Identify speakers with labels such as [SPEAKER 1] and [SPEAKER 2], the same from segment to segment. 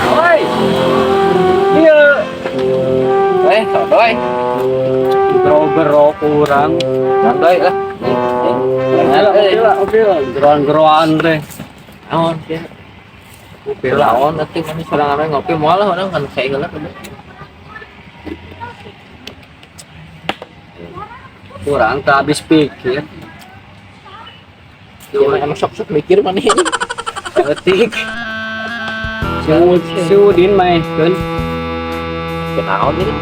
[SPEAKER 1] Oi. Iya.
[SPEAKER 2] Eh, sodoy.
[SPEAKER 1] Gero-gero kurang.
[SPEAKER 2] Santai lah.
[SPEAKER 1] Oke lah, oke lah, oke lah. Geroan-geroan teh.
[SPEAKER 2] Naon ya? Ngopi lawan nanti mana sorangan we ngopi moal lah urang kan saya heula udah.
[SPEAKER 1] Kurang tak habis pikir.
[SPEAKER 2] Ya emang sok-sok mikir mana ini.
[SPEAKER 1] Ketik. Si Udin maehkeun.
[SPEAKER 2] Kenaon ini?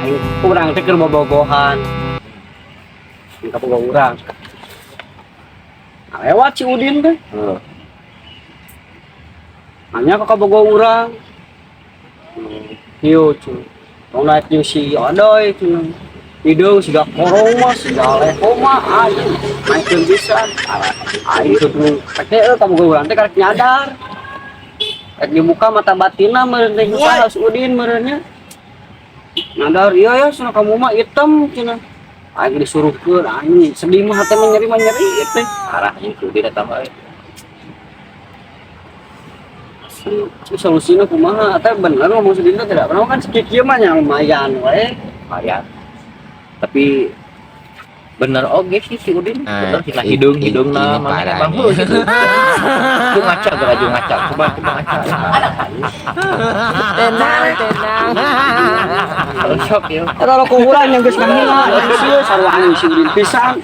[SPEAKER 1] Aing urang teh keur bobogohan. Aing kabogoh urang. Nah, lewat si Udin teh.
[SPEAKER 2] Heeh.
[SPEAKER 1] Nanya ke kabogoh urang. Kieu cu. Tong naik jeung si Odoy cu. Hideung siga korong mah, siga leho mah aing naikeun pisan. Aing tuh teh euy kabogoh urang teh karek nyadar. Rek dibuka mata batinna meureun teh usaha si Udin meureun nya. Nyadar iya ya cenah kamu mah hitam cenah. Aing disuruhkeun anjing sedih mah hate mah nyeri teh.
[SPEAKER 2] Parah anjing si Udin eta mah.
[SPEAKER 1] Solusina kumaha teh bener ngomong si Udin teh tidak pernah kan sakieu mah nya lumayan we.
[SPEAKER 2] Lumayan. Tapi bener oge sih si Udin.
[SPEAKER 3] Nah,
[SPEAKER 2] Bener sih hidung-hidungna
[SPEAKER 3] ini
[SPEAKER 2] mana
[SPEAKER 3] parah
[SPEAKER 2] emang
[SPEAKER 3] nih.
[SPEAKER 2] heuh gitu. Itu ngaca geraju ngaca. Coba coba ngaca.
[SPEAKER 4] Tenang, tenang.
[SPEAKER 2] Kalau sok ya.
[SPEAKER 1] Eta rokok urang yang geus ngahina, sieun sarua anjing si Udin pisan.